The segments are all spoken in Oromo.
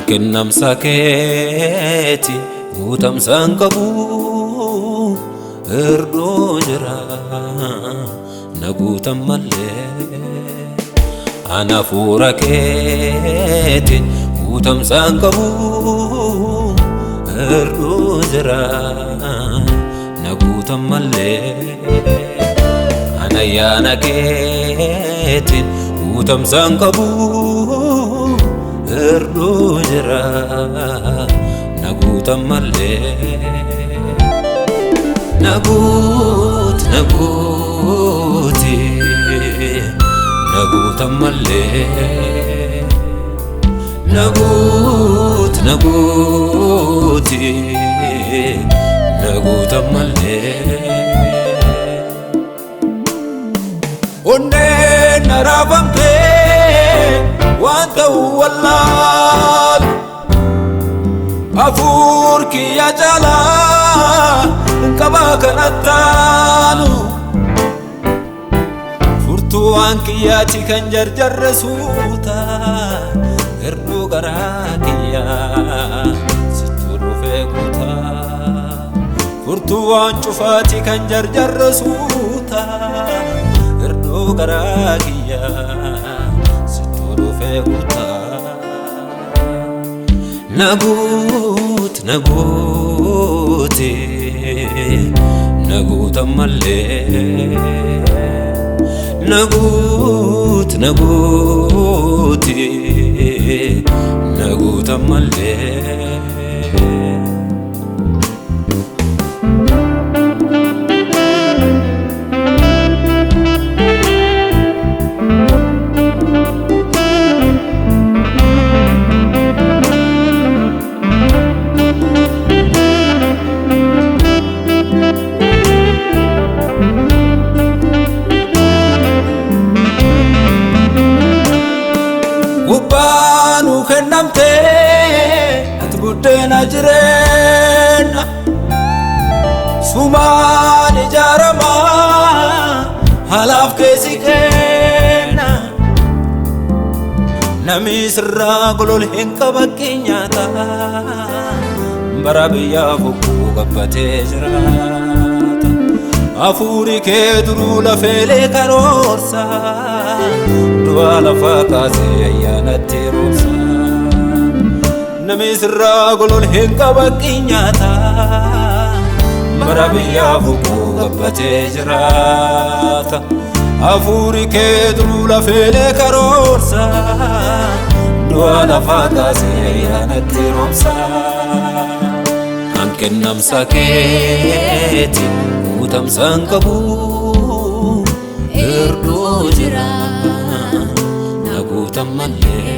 Kennamsa keeti guutamsaan qabu irdoo jira na guutan malee. Ana fuura keeti guutamsaan qabu irdoo jira na guutan malee. Ana yaana keeti guutamsaan qabu irdoo jira na guutan malee. Na guut na guuti na guutan malee. Na guut na guuti na guutan malee. Onneen na raafamtee waan ta'u wallaal hafuur kiyya caalaa qabaa kan attaanu furtuu waan kiyyaati kan jarjarre suuta irduu garaa kiyyaa sittuu dhufee guutaa furtuu waan cufaati kan jarjarre suuta irduu garaa kiyyaa Na guut na guuti na guutan malee. Na guut na guuti na guutan malee. Gubbaanu kennamtee ati buddeena jireenya sumaan ijaaramaa haalaaf keessi kenna namni sirraa golol hin qabaqqee nyaata bara biyyaa fokkuu gabbatee jiraata hafuuri kee duruu lafeelee karoorsa du'a lafaa kaasee ayyaanatti roobsa namni sirraa golol hin qabaqqee nyaata bara biyyaa fokkuu gabbatee jiraata hafuuri kee duruu lafeelee karoorsa du'a lafaa kaasee ayyaanatti roobsa. An kennamsa keeti guutamsaan qabu irdoo jira na guutan malee.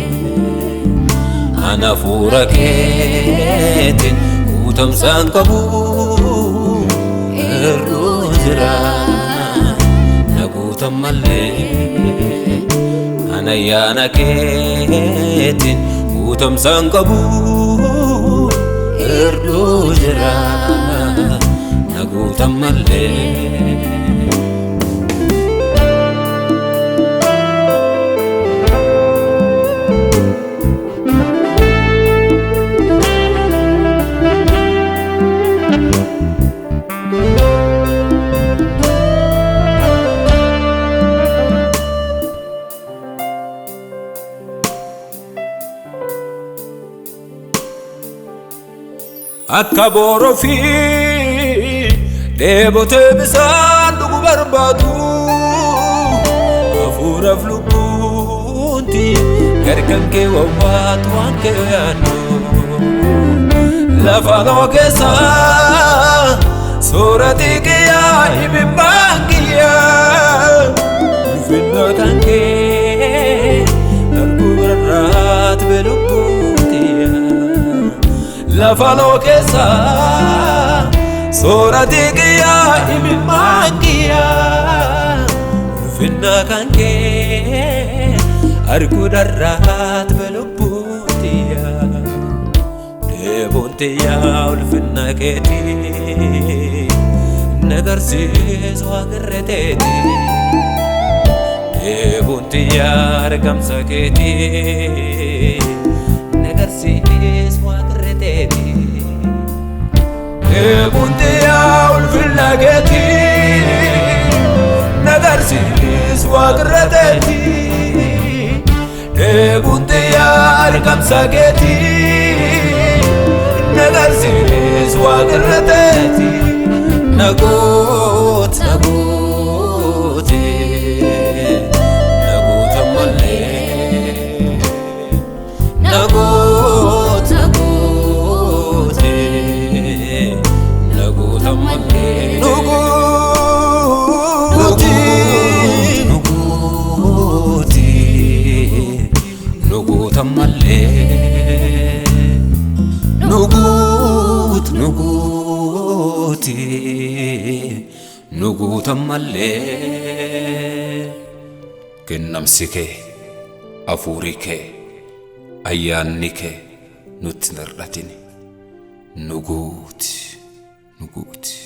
Ana fuura keeti guutamsaan qabu irdoo jira na guutan malee. Ana yaana keeti guutamsaan qabu irdoo jira na guutan malee. Akka booroo fi Dheebotee bisaan dhugu barbaadu hafuuraaf lubbuunti garkan kee wawwaatu waan kee yaaddu lafa noo keessa soorati kiyyaa imimmaan kiyyaa ulfinna kan kee arguu bararraat belubbuutiya lafa noo keessa soorati kiyyaa imimmaan kiyyaa ulfinna kan kee arguu darraat belubbuutiya dheebuun tiyyaa ulfinna keetii nagarsiisu agarreeteetii dheebuun tiyyaa argamsa keetii nagarsiisu agarreeteetii dheebuun tiyyaa ulfinna keetii nagarsiisu agarreeteetii dheebuun tiyyaa argamsa keetii nagarsiisu agarreeteetii naguut naguuti naguut ammallee naguut naguuti naguut ammallee nuguuti nuguuti nuguut ammallee nuguut nuguuti nuguut ammallee kennamsi kee hafuuri kee ayyaanni kee nutti hin hir'atin nuguuti nuguuti.